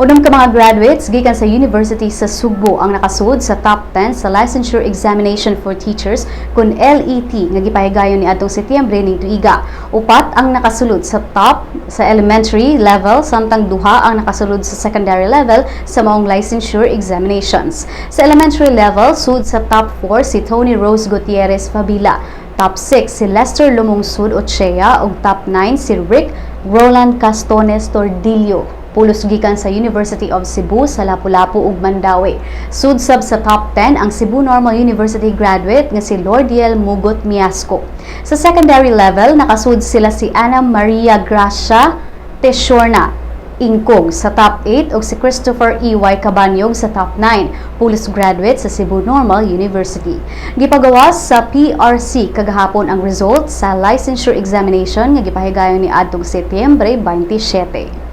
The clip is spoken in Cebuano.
Unom ka mga graduates gikan sa University sa Sugbo ang nakasud sa top 10 sa Licensure Examination for Teachers kun LET nga gipahigayon ni adtong Setyembre ning tuiga. Upat ang nakasulod sa top sa elementary level, samtang duha ang nakasulod sa secondary level sa maong licensure examinations. Sa elementary level, sud sa top 4 si Tony Rose Gutierrez Fabila. Top 6 si Lester Lumungsud Ochea ug top 9 si Rick Roland Castones Tordillo, pulos gikan sa University of Cebu sa Lapu-Lapu ug Mandaue. Sud sab sa top 10 ang Cebu Normal University graduate nga si Lordiel Mugot Miasco. Sa secondary level, nakasud sila si Ana Maria Gracia Teshorna Ingkong sa top 8 ug si Christopher E.Y. Cabanyog sa top 9, pulos graduate sa Cebu Normal University. Gipagawas sa PRC kagahapon ang result sa licensure examination nga gipahigayon ni adtong Setyembre 27.